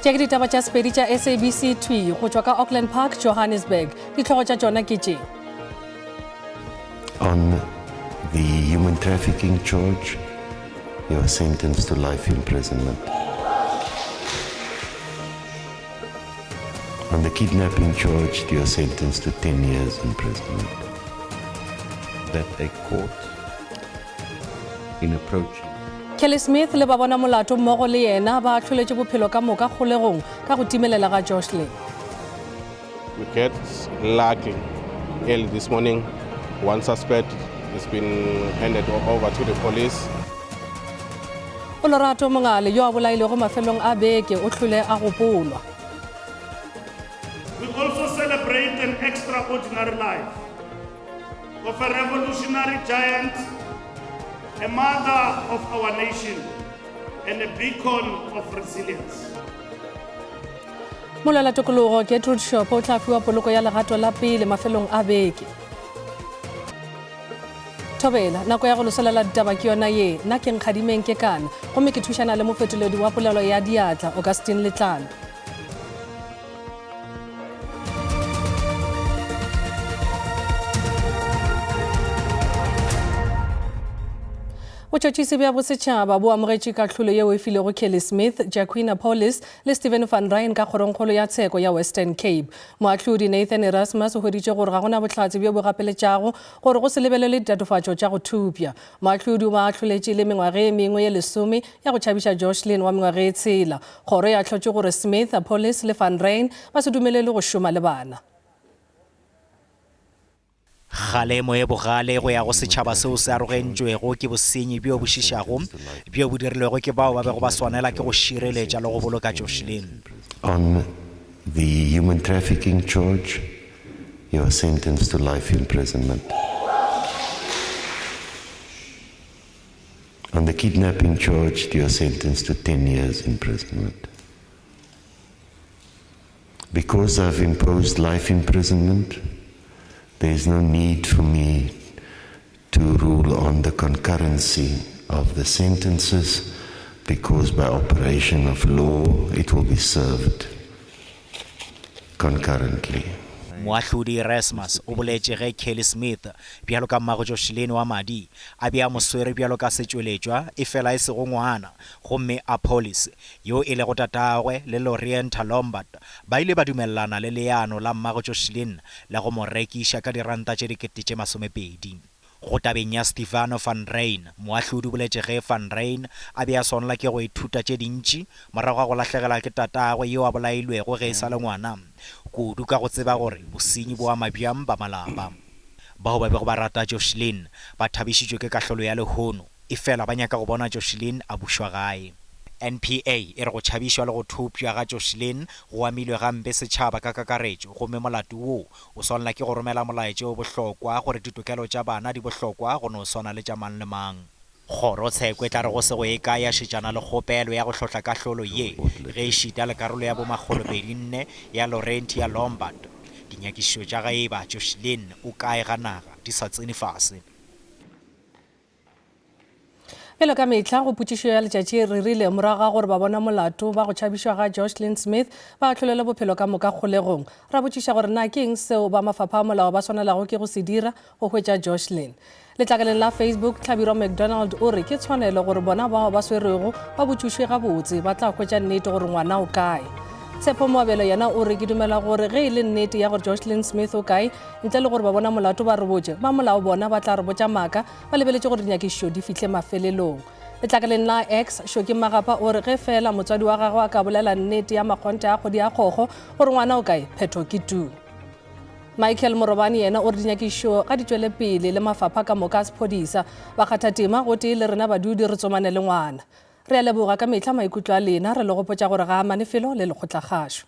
Tše ke ditaba tša Sepedi tša SABC thwi go tšwa ka Auckland Park, Johannesburg. Dihlogo tša tšona ke tše. On the human trafficking charge, you are sentenced to life imprisonment. On the kidnapping charge, you are sentenced to 10 years imprisonment. That a court in approaching Kelly Smith le ba bona molato mmogo le yena ba ahloletše bophelo ka moka kgolegong ka go timelela ga Joshlin. We get lucky early this morning. One suspect has been handed over to the police. Olorato Mongale yo a bolailego mafelong a beke o hlole a gopolwa. We also celebrate an extraordinary life of a revolutionary giant, a mother of our nation, and a beacon of resilience. Molwela tokologo Gertrude Shope o tla fiwa poloko ya legato la pele mafelong a beke. Thobela, nako ya go losolela ditaba ke yona ye. Nna ke Nkgadimeng Kekana, gomme ke thušana le mofetoledi wa polelo ya diatla, Augustine Letlalo. Botšhotšhisi bja bosetšhaba bo amogetše kahlolo yeo e filego Kelly Smith, Jacquina Paulis le Steven van Ryn ka kgorongkgolo ya tsheko ya Western Cape. Moahlodi Nathan Erasmus o hweditše gore ga go na bohlatse bjo bo gapeletšago gore go se lebelelwe ditatofatšo tša go thupša. Moahlodi o ba ahloletše le mengwaga e mengwe ye lesome ya go tšhabiša Joshlin wa mengwaga e tshela. Kgoro e ahlotše gore Smith, Appollis le Van Ryn ba se dumelelwe go šoma le bana. Kgalemo e bogale go ya go setšhaba seo se arogentšwego ke bosenyi bjo bo šišago bjo bo dirilwego ke bao ba bego ba swanela ke go šireletša le go boloka Joshlin. On the human trafficking charge, you are sentenced to life imprisonment. On the kidnapping charge, you are sentenced to 10 years imprisonment. Because I've imposed life imprisonment, there is no need for me to rule on the concurrency of the sentences because by operation of law it will be served concurrently. Moahlodi Erasmus o boletše ge Kelly Smith, bjalo ka mmago Joshlin wa madi, a be a mo swere bjalo ka setšweletšwa efela e sego ngwana, gomme Appollis, yo e lego tatagwe, le Lorienta Lombard ba ile ba dumelelana le leano la mmago Joshlin la go mo rekiša ka diranta tše 20,000. Go tabeng ya Stefano van Rhyn, moahlodi o boletše ge van Rhyn a be a swanelwa ke go ithuta tše dintši morago ga go lahlegelwa ke tatagwe yo a bolailwego ge e sa le ngwana, kudu ka go tseba gore bosenyi bo ama bjang ba malapa. Bao ba bego ba rata Joshlin ba thabišitšwe ke kahlolo ya lehono, efela ba nyaka go bona Joshlin a bušwa gae. NPA e re go tšhabišwa le go thopša ga Joshlin go amilwe gampe setšhaba ka kakaretšo gomme molato wo o swanela ke go romela molaetša o bohlokwa gore ditokelo tša bana di bohlokwa go no swana le tša mang le mang. Kgorotsheko e tla re go se go ye kae ya šetšana le kgopelo ya go hlohla kahlolo ye ge e šita le karolo ya bomakgolopedinne ya Laurentia Lombard. Dinyakišišo tša ge e ba Joshlin o kae ga naga di sa tsene fase. Bjalo ka mehla go potšišo ya letšatši re rile morago ga gore ba bona molato ba go tšhabišwa ga Joshlin Smith ba ahlolelwe bophelo ka moka kgolegong. Ra botšiša gore na ke eng seo ba mafapha a molao ba swanelago ke go se dira go hwetša Joshlin. Letlakaleng la Facebook, Hlabirwa McDonald o re ke tshwanelo gore bona bao ba swerwego ba botšišwe gabotse, ba tla hwetša nnete gore ngwana o kae. Tshepo Moabelo yena o re ke dumela gore ge e le nnete ya gore Joshlin Smith o kae, ntle le gore ba bona molato ba re botše, ba molao bona ba tla re botša maaka ba lebeletše gore dinyakišišo di fihle mafelelong. Letlakaleng la X, Shoki Magapa o re ge feela motswadi wa gagwe a ka bolela nnete ya makgonthe a kgodi ya kgogo gore ngwana o kae, phetho ke tuu. Michael Morobane yena o re dinyakišišo ga di tšwele pele le mafapha ka moka a sephodisa, bakgathatema gotee le rena badudi re tsomane le ngwana. Re a leboga ka mehla maikutlo a lena, re le gopotša gore ga a amane felo le lekgotlakgašo.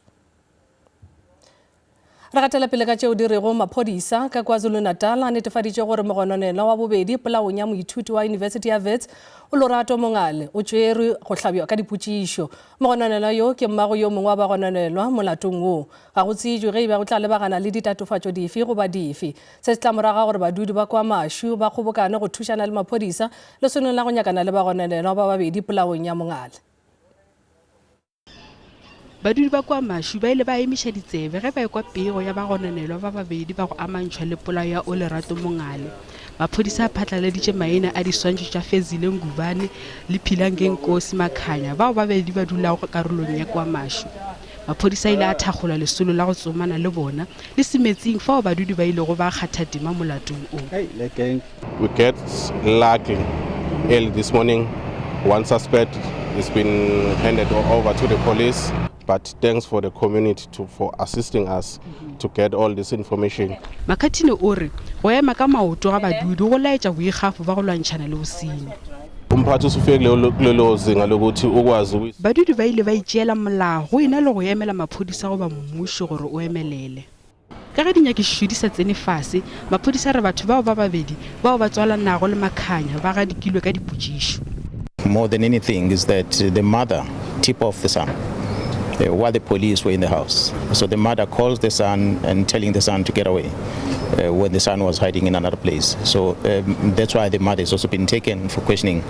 Re gatela pele ka tšeo di rego maphodisa ka KwaZulu-Natal a netefaditše gore mogononelwa wa bobedi polaong ya moithuti wa Yunibesithi ya Wits, Olorato Mongale, o tšerwe go hlabja ka dipotšišo. Mogononelwa yo ke mmago yo mongwe wa bagononelwa molatong wo. Ga go tsejwe ge e ba o tla lebagana le ditatofatšo dife goba dife. Se se tla morago ga gore badudi ba KwaMashu ba kgobokane go thušana le maphodisa lesonong la go nyakana le bagononelwa ba babedi polaong ya Mongale. Badudi ba KwaMashu ba ile ba emiša ditsebe ge ba ekwa pego ya bagononelwa ba babedi ba go amantšhwa le polao ya Olerato Mongale. Maphodisa a phatlaladitše maina a diswantšho tša Fezile Ngubane le Philangenkosi Makhanya bao babedi ba dulago karolong ya KwaMashu. Maphodisa a ile a thakgola lesolo la go tsomana le bona le Semetsing fao badudi ba ilego ba kgatha tema molatong o. We get lucky early this morning. One suspect has been handed over to the police, but thanks for the community to, for assisting us to get all this information. Makhathini o re go ema ka maoto ga badudi go laetša boikgafo ba go lwantšhana le bosenyi. Umphathi usufike kulelo zinga lokuthi ukwazi Badudi ba ile ba itšeela molao go ena le go emela maphodisa goba mmušo gore o emelele. Ka ge dinyakišišo di sa tsene fase, maphodisa a re batho bao ba babedi bao ba tswalanago le Makhanya ba gadikilwe ka dipotšišo. More than anything is that the mother tip off the son while the police were in the house. So the mother calls the son and telling the son to get away when the son was hiding in another place. So um, that's why the mother has also been taken for questioning.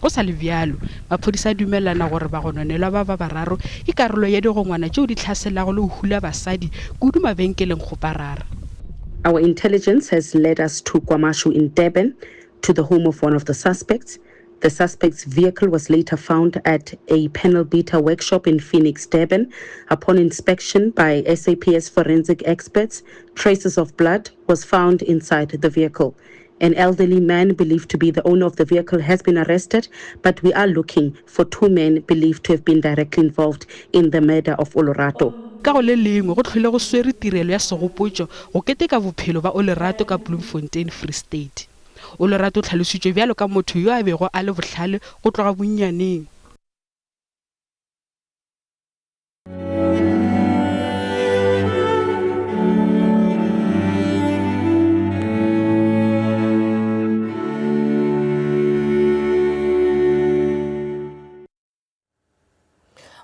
Go sa le bjalo, maphodisa a dumelelana gore bagononelwa ba ba bararo ke karolo ya digongwana tšeo di hlaselago le go hula basadi kudu mabenkeleng kgoparara. Our intelligence has led us to KwaMashu in Durban to the home of one of the suspects. The suspect's vehicle was later found at a panel beater workshop in Phoenix, Durban. Upon inspection by SAPS forensic experts, traces of blood was found inside the vehicle. An elderly man believed to be the owner of the vehicle has been arrested, but we are looking for two men believed to have been directly involved in the murder of Olorato. Ka go le lengwe, go hlwele go swere tirelo ya segopotšo go keteka bophelo ba Olerato ka Bloemfontein, Free State. Olerato o hlalositšwe bjalo ka motho yo a bego a le bohlale go tloga bonnyaneng.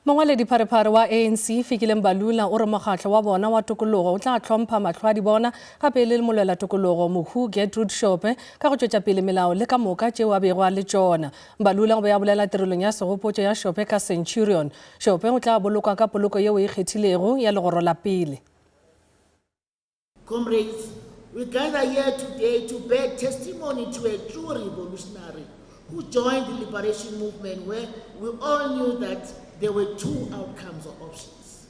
Mongwaledipharephare wa ANC Fikile Mbalula o re mokgatlo wa bona wa tokologo o tla hlompha mahlo a dibona gape le molwela tokologo mohu Gertrude Shope ka go tšwetša pele melao le ka moka tšeo a bego a le tšona. Mbalula o be a bolela tirelong ya segopotšo ya Shope ka Centurion. Shope o tla bolokwa ka poloko yeo e ikgethilego ya legoro la pele. Comrades, we gather here today to bear testimony to a true revolutionary who joined the liberation movement where we all knew that there were two outcomes or options.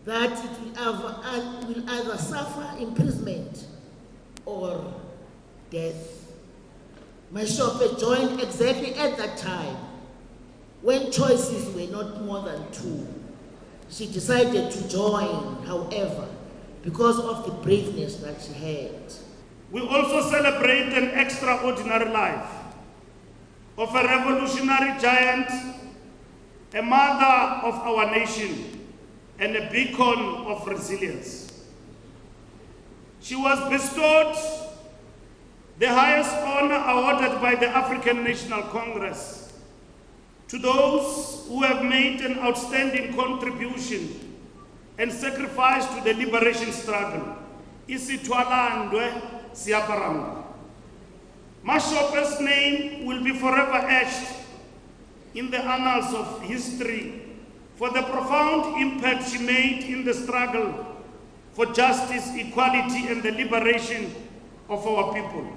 That it will either, will either suffer imprisonment or death. Mashope joined exactly at that time when choices were not more than two. She decided to join, however, because of the braveness that she had. We also celebrate an extraordinary life of a revolutionary giant, a mother of our nation, and a beacon of resilience. She was bestowed the highest honor awarded by the African National Congress to those who have made an outstanding contribution and sacrifice to the liberation struggle. Isithwalandwe Siaparangwa. Mashope's name will be forever etched in the annals of history for the profound impact she made in the struggle for justice, equality, and the liberation of our people.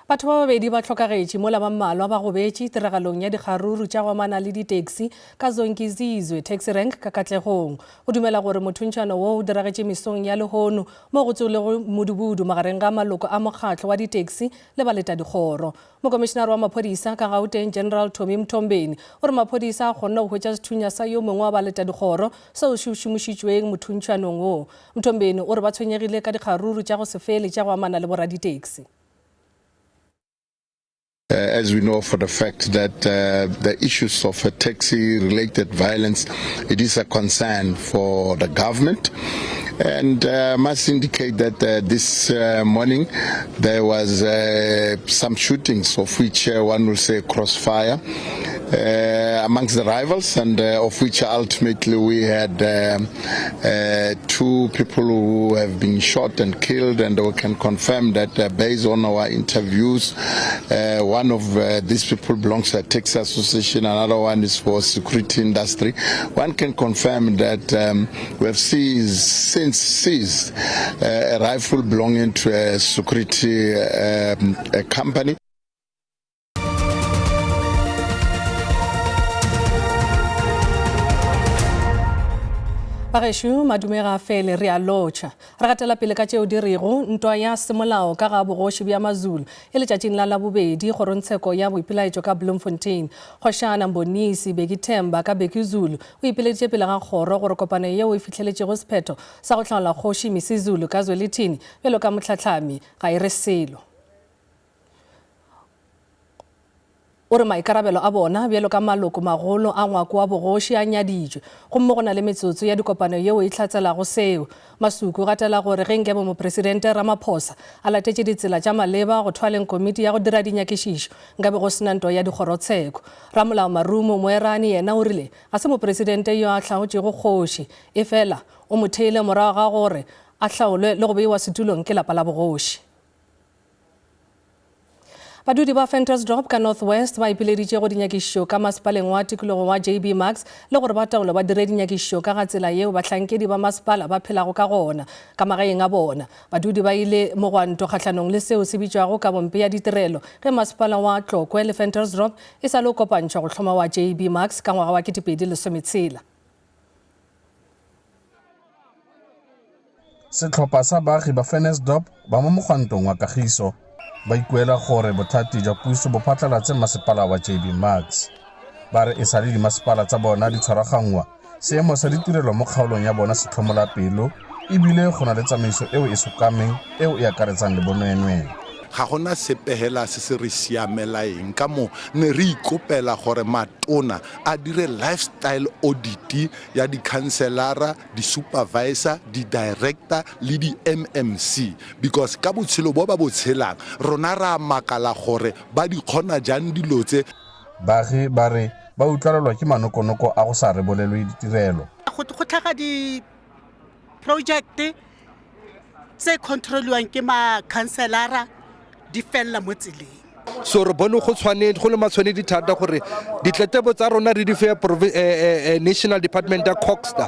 Batho ba babedi ba hlokagetše mola ba mmalwa ba gobetše tiragalong ya dikgaruru tša go amana le ditaxi ka Zonkizizwe taxi rank ka Katlegong. Go dumela gore mothuntšhano wo o diragetše mesong ya lehono mo go tsogilego modubudu magareng ga maloko a mokgatlo wa ditaxi le baletadikgoro. Mokomišenare wa maphodisa ka Gauteng General Tommy Mthombeni o re maphodisa a kgonne go hwetša sethunya sa yo mongwe wa baletadikgoro seo se šomišitšweng mothuntšhanong wo. Mthombeni o re ba tshwenyegile ka dikgaruru tša go se fele tša go amana le boraditaxi. Uh, as we know for the fact that uh, the issues of uh, taxi-related violence, it is a concern for the government. And I uh, must indicate that uh, this uh, morning there was uh, some shootings, of which uh, one will say crossfire. uh, amongst the rivals, and uh, of which ultimately we had um, uh, two people who have been shot and killed, and we can confirm that uh, based on our interviews, uh, one of uh, these people belongs to a taxi association, another one is for security industry. One can confirm that um, we have seized, since seized uh, a rifle belonging to a security um, a company. Bagešo madume ga fele re a lotšha. Re gatela pele ka tšeo di rego ntwa ya semolao ka ga bogoši bja Mazulu e letšatšing la Labobedi kgorongtsheko ya boipelaetšo ka Bloemfontein. Kgošana Mbonisi Bekithemba ka Bhekuzulu o ipeleditše pele ga kgoro gore kopano yeo e fihleletšego sephetho sa go hlaola Kgoši Misizulu ka Zwelithini bjalo ka mohlahlami ga e re selo. O re maikarabelo a bona bjalo ka maloko magolo a ngwako wa bogoši a nyaditšwe gomme go na le metsotso ya dikopano yeo e hlatselago seo. Masuku o gatela gore ge nkebe Mopresidente Ramaphosa a latetše ditsela tša maleba go thwaleng komiti ya go dira dinyakišišo nkabe go se na ntwa ya dikgorotsheko. Ramolao Marumo Moerane yena o rile ga se mopresidente yo a hlaotšego kgoši efela o mo theile morago ga gore a hlaolwe le go beiwa setulong ke lapa la bogoši. Badudi ba Ventersdorp ka North West ba ipileditše go dinyakišišo ka masepaleng wa tikologo wa JB Marks le gore ba taolo ba dire dinyakišišo ka ga tsela yeo bahlankedi ba masepala ba phelago ka gona ka magaeng a bona. Badudi ba ile mogwanto kgahlanong le seo se bitšwago kabompe ya ditirelo ge masepala wa Tlokwe le Ventersdorp e sa le o kopantšhwa go hloma wa JB Marks ka ngwaga wa 2016. Setlhopha sa baagi ba Ventersdorp ba mo mogwantong wa kagiso ba ikuela gore bothati jwa puso bo phatlalatse masepala wa JB Marks. Ba re e sa le dimasepala tsa bona di tshwaraganngwa, seemo sa ditirelo mo kgaolong ya bona se tlhomola pelo ebile go na le tsamaiso eo e sokameng eo e akaretsang le bonweenwee. Ga gona sepe hela se se re siamelaeng ka moo ne re ikopela gore matona a dire lifestyle audit ya dikhanselara, di-supervisor, di-director le di-MMC because ka botshelo bo ba bo tshelang rona ra makala gore ba di kgona jang dilo tse. Baagi ba re ba utlwalelwa ke manokonoko a go sa rebolelwe ditirelo. Go tlhaga di-project tse controliwang ke makhanselara di felela mo tseleng. So re bone go tshwanetse go le matshwanedi thata gore ditletlebo tsa rona re di fe eh, eh, eh, national department ya coxta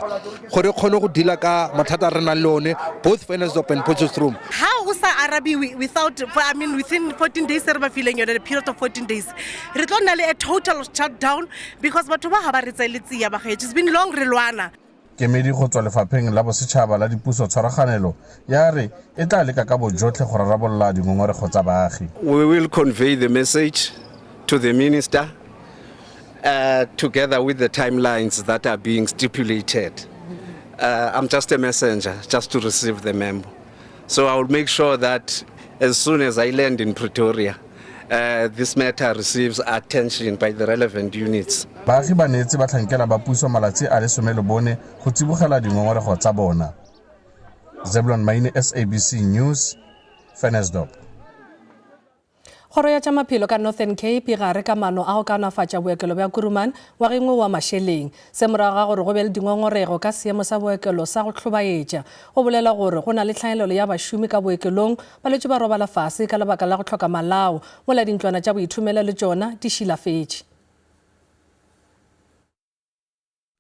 gore kgone go deala ka mathata a re nang le one both Ventersdorp and Potchefstroom. Ha o sa arabiwe without I mean within 14 days re ba fileng yone the period of 14 days re tlo nna le a total shutdown because batho ba ga ba re tsele tsia bagaetsho it's been long re lwana. Kemedi go tswa lefapheng la bosetšhaba la dipuso tshwaraganelo ya re e tla leka ka bojotlhe go rarabolola dingongorego tsa baagi. We will convey the message to the minister uh, together with the timelines that are being stipulated. Uh, I'm just a messenger, just to receive the memo. So I will make sure that as soon as I land in Pretoria, uh, this matter receives attention by the relevant units. Baagi ba neetse batlhankela ba puso malatsi a le 14 go tsibogela dingongorego tsa bona. Zebulon Maine, SABC News, Ventersdorp. Kgoro ya tša maphelo ka Northern Cape e gare ka maano a go kaonafatša bookelo bja Kuruman ngwageng wo wa mašeleng. Se morago ga gore go be le dingongorego ka seemo sa bookelo sa go hlobaetša. Go bolela gore go na le tlhaelelo ya bašomi ka bookelong, balwetši ba robala fase ka lebaka la go hloka malao, mola dintlwana tša boithomelo le tšona di šilafetše.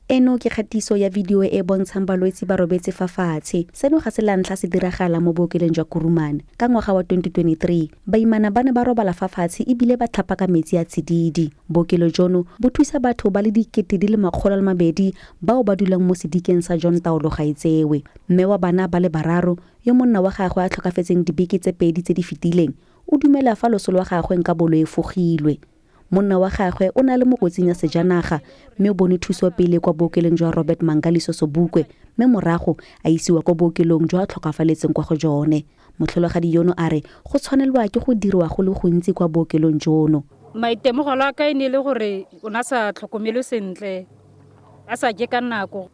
Eno ke kgatiso ya bidio e e bontshang balwetse ba robetse fa fatshe. Seno ga se la ntlha se diragala mo bookelong jwa Kuruman. Ka ngwaga wa 2023, baimana ba ne ba robala fa fatshe e bile ba tlhapa ka metsi a tsididi. Bookelo jono bo thusa batho ba le 200,000 bao ba dulang mo sedikeng sa John Taolo Gaetsewe. Mme wa bana ba le bararo, yo monna wa gagwe a tlhokafetseng dibeke tse pedi tse di fetileng, o dumela fa loso lwa gagwe nka bo lo efogilwe. Monna wa gagwe o ne a le mo kotsing ya sejanaga mme o bone thuso pele kwa bookelong jwa Robert Mangaliso Sobukwe mme morago a isiwa kwa bookelong jo a tlhokafaletseng kwa go jone. Motlholagadi yono a re go tshwanelwa ke go dirwa go le gontsi kwa bookelong jono. Maitemogelo a ka e ne e le gore o ne a sa tlhokomelwe sentle, a sa je ka nako.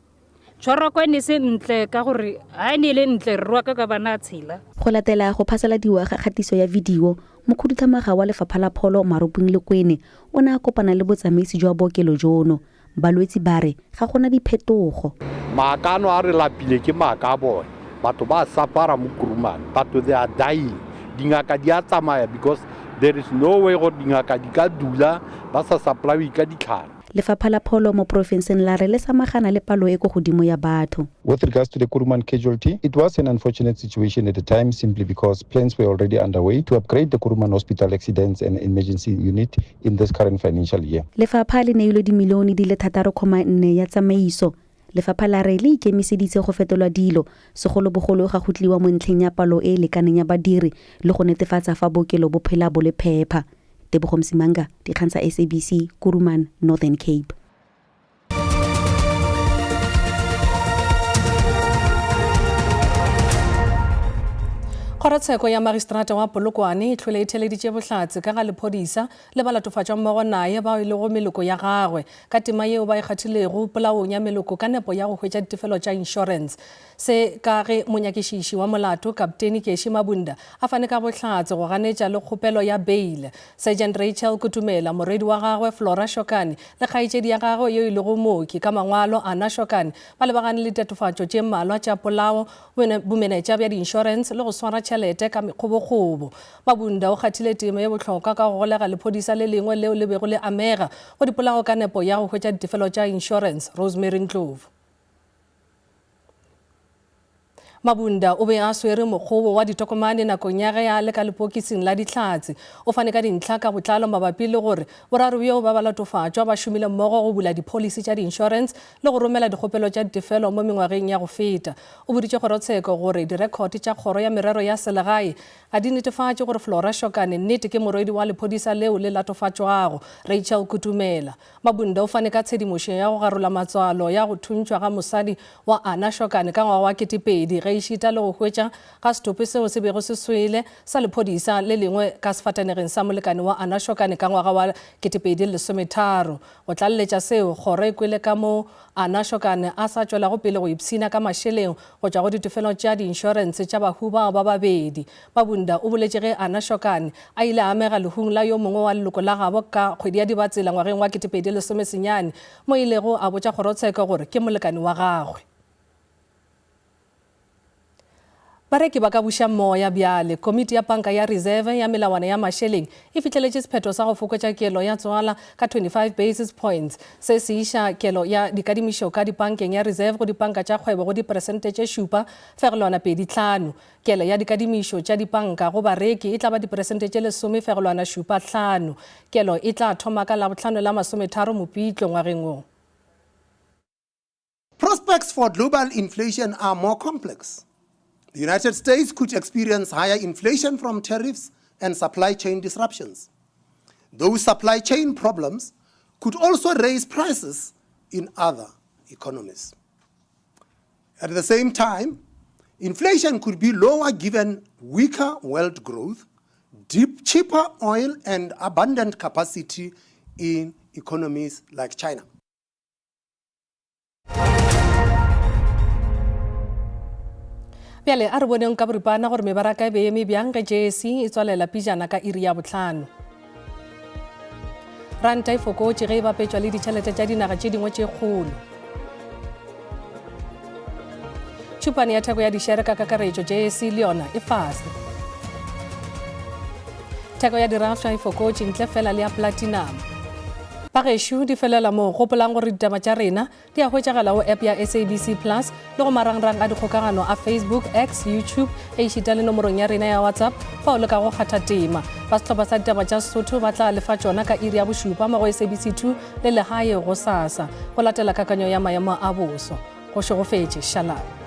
Tshwarako e ne e se ntle ka gore ha e ne e le ntle rre wa ka ka bana a tshela. Go latela go phasaladiwa ga kgatiso ya bidio, Mokhuduthamaga wa Lefapha la Pholo Maruping Lekwene o ne a kopana le botsamaisi jwa bookelo jono. Balwetsi ba re ga gona diphetogo. Maaka ano a re lapile ke maaka a bone. Batho ba safara mo Kuruman, batho they are dying. Dingaka di a tsamaya because there is no way gore dingaka di ka dula ba sa supply ka ditlhare. Lefapha la Pholo mo porofenseng la re le samagana le palo e ko godimo ya batho. With regards to the Kuruman casualty, it was an unfortunate situation at the time simply because plans were already underway to upgrade the Kuruman Hospital Accidents and Emergency Unit in this current financial year. Lefapha le neilwe dimilione di le 6.4 ya tsamaiso. Lefapha la re le ikemiseditse go fetola dilo, segolobogolo ga go tliwa mo ntlheng ya palo e e lekaneng ya badiri le go netefatsa fa bookelo bo phela bo le phepha. Tebogo Msimanga, Dikgang tsa SABC, Kuruman, Northern Cape. Kgorotsheko ya magistrata wa Polokwane e hlwele e theleditše bohlatse ka ga lephodisa le balatofatšwa mmogo naye bao e lego meloko ya gagwe ka tema yeo ba e kgathilego polaong ya meloko ka nepo ya go hwetša ditefelo tša inšorense. Se ka ge monyakišiši wa molato Kapteni Keshi Mabunda a fane ka bohlatse go ganetša le kgopelo ya beile. Sergeant Rachel Kutumela, morwedi wa gagwe Flora Shokane le kgaetšedi ya gagwe yo e lego mooki ka mangwalo Anna Shokane ba lebagane le ditatofatšo tše mmalwa tša polao, bomenetša bja diinšorense le go swara tšhelete ka mekgobokgobo. Mabunda o kgathile tema ye bohlokwa ka go golega lephodisa le lengwe leo le bego le amega go dipolao ka nepo ya go hwetša ditefelo tša inšorense. Rosemary Ndlovu. Mabunda o be a swere mokgobo wa ditokomane nakong ya ge a le ka lepokising la Dihlatse. O fane ka dintlha ka botlalo mabapi le gore boraro bjo ba balatofatšwa ba šomile mmogo go bula dipholisi tša diinšorense le go romela dikgopelo tša ditefelo mo mengwageng ya go feta. O boditše kgorotsheko gore direkhote tša Kgoro ya Merero ya Selegae ga di netefatše gore Flora Shokane nnete ke morwedi wa lephodisa leo le latofatšwago, Rachel Kutumela. Mabunda o fane ka tshedimošo ya go garola matswalo ya go thuntšhwa ga mosadi wa Anna Shokane ka ngwaga wa 2000 ge ešita le go hwetša ga setopo seo se bego se swele sa lephodisa le lengwe ka sefatanegeng sa molekane wa Anna Shokane ka ngwaga wa 2013. Go tlaleletša seo, kgoro e kwele ka moo Anna Shokane a sa tšwelago pele go ipshina ka mašeleng go tšwa go ditefelo tša diinšorense tša bahu bao ba babedi. Mabunda o boletše ge Anna Shokane a ile a amega lehung la yo mongwe wa leloko la gabo ka kgwedi ya Dibatsela ngwageng wa 2019 mo ilego a botša kgorotsheko gore ke molekane wa gagwe. Bareki ba ka buša moya bjale. Komiti ya Panka ya Reserve ya Melawana ya Mašeleng e fihleletše sephetho sa go fokotša kelo ya tswala ka 25 basis points. Se se iša kelo ya dikadimišo ka dipankeng ya Reserve go dipanka tša kgwebo go diperesente tše 7,25. Kelo ya dikadimišo tša dipanka go bareki e tla ba diperesente tše 10,75. Kelo e tla thoma ka Labohlano la 30 Mopitlo ngwageng wo. Prospects for global inflation are more complex. The United States could experience higher inflation from tariffs and supply chain disruptions. Those supply chain problems could also raise prices in other economies. At the same time, inflation could be lower given weaker world growth, deep, cheaper oil, and abundant capacity in economies like China. Bjale a re boneng ka boripana gore mebaraka e be eme bjang ge JSE e tswalela pijana ka iri ya bohlano. Ranta e fokotše ge e bapetšwa le ditšhelete tša dinaga tše dingwe tše kgolo. Tšhupane ya theko ya dišere ka kakaretšo JSE le yona e fase. Theko ya dirafša e fokotše ntle fela le ya platinum. Bagešo di felela moo, gopolang gore ditaba tša rena Di a hwetšagala go app ya SABC Plus le go marangrang a dikgokagano a Facebook, X, YouTube ešita le nomorong ya rena ya WhatsApp fao le kago kgatha tema. Ba sehlopha sa ditaba tša Sesotho ba tla lefa tšona ka iri ya bošupa mo go SABC 2 le Legae gosasa go latela kakanyo ya maemo a boso. Go šegofetše, šalang.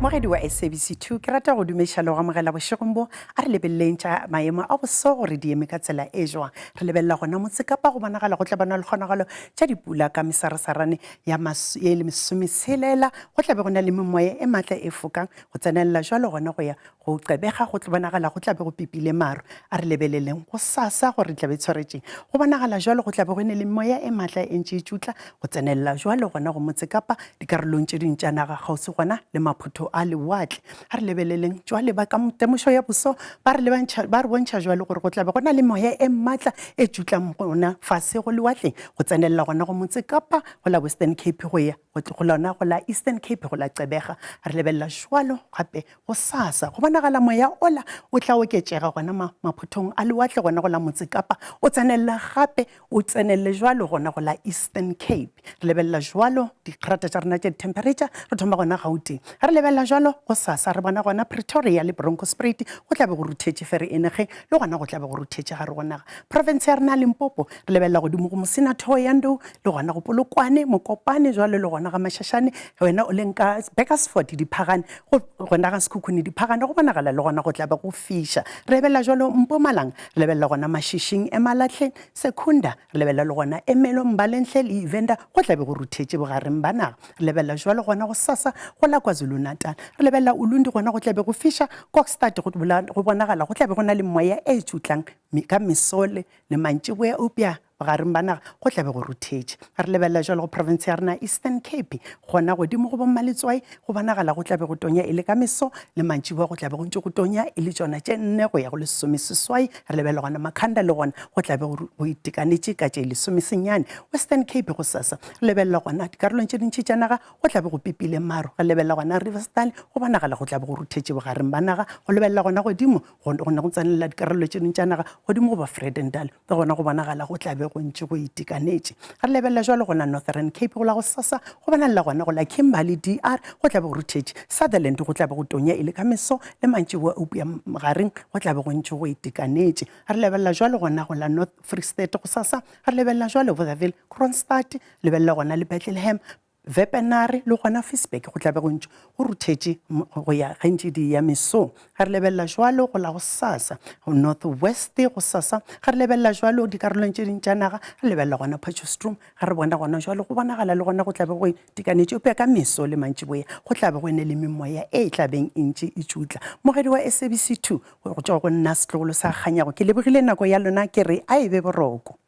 Mogedi wa SABC 2 ke rata go dumeša le go amogela bošegong bo A re lebeleleng tša maemo a boso gore di eme ka tsela e jwang. Re lebelela gona motse Kapa go bonagala go tla ba na le kgonagalo tša dipula ka mesaresarane ya ye le mesometshelela. Go tla be go na le memoya e matla e fokang go tsenelela jwalo gona go ya go Gqeberha go tlo bonagala go tla be go pipile maru. A re lebeleleng gosasa gore re tla be tshwaretšeng. Go bonagala jwalo go tla be go ne le memoya e matla e ntše e tšutla go tsenelela jwalo gona go motse Kapa dikarolong tše ding tša naga kgauswi gona le Maputo. maphotho a lewatle. A re lebeleleng jwale ba ka temošo ya boso ba re lebantšha ba re bontšha jwale gore go tla be go na le moya e matla e tšutlang gona fase go lewatleng go tsenelela gona go motse Kapa go la Western Cape go ya go lona go la Eastern Cape go la Gqeberha. Re lebelela jwalo gape Gosasa, go bonagala moya ola o tla oketšega gona ma, maphothong a lewatle gona go la Motse Kapa, o tsenelela gape o tsenelele jwalo gona go la Eastern Cape. Re lebelela jwalo dikgrata tša rena tša dithemphereitša, re thoma gona Gauteng. Re lebelela jwalo gosasa re bona gona Pretoria le Bronkhorstspruit go tla be go ruthetše Vereeniging le gona go tla be go ruthetše gare go naga. Profense ya rena ya Limpopo, re lebelela godimo go Musina Thohoyandou le gona go Polokwane, Mokopane jwalo le gona ga Mashashane, wena o leng ka Burgersfort, Diphagane, Go gona ga Sekhukhune diphagane go bonagala le gona go tla be go fiša. Re lebelela jalo Mpumalang, re lebelela gona Mashishing, Emalahleng, Secunda, re lebelela le gona Ermelo, Mbalenhle le Evander go tla be go ruthetše bogareng ba naga. Re lebelela jalo gona gosasa go la KwaZulu-Natal. Re lebelela Ulundi gona go tla be go fiša, Kokstad go go bonagala go tla be go na le moya e tšutlang ka meso le mantšiboa eupša Bogareng ba naga go tla be go ruthetše. Re lebelela jalo go profense ya rena Eastern Cape, gona godimo go bommaletswai go bonagala go tla be go tonya e le ka meso le mantšiboa go tla be go ntše go tonya e le tšona tše nne go ya go lesomeseswai. Re lebelela gona Makhanda le gona go tla be go itekanetše ka tše lesomesenyane. Western Cape gosasa re lebelela gona dikarolong tše dintši tša naga go tla be go pipile maru. Re lebelela gona Riversdale go bonagala go tla be go ruthetše bogareng ba naga. Go lebelela gona godimo go ne go tsenelela dikarolo tše dingwe tša naga godimo go ba Vredendal le gona go bonagala go tla be go ntše go itekanetše. Re lebelela jwalo go la Northern Cape go la gosasa go bonalela gona go la Kimberley DR go tla be go ruthetše, Sutherland go tla be go tonya e le ka meso le mantšiboa eupša magareng go tla be go ntše go itekanetše. Re lebelela jwalo gona go la North Free State gosasa, re lebelela jwalo Bothaville, Kroonstad, lebelela gona le Bethlehem, Wepener le gona Ficksburg go tla be go ntše go ruthetše go ya ge ntše di eya mesong. Ge re lebelela jwalo go la gosasa, North West gosasa, ge re lebelela jwalo dikarolong tše ding tša naga, re lebelela gona Potchefstroom, ge re bona gona jwalo go bonagala le gona go tla be go itekanetše eupša ka meso le mantšiboa go tla be go ene le memoya e tla beng e ntše e tšutla. Mogedi wa SABC 2 go tšwa go nna setlogolo sa Kganyago ke lebogile nako ya lona ke re a e be boroko.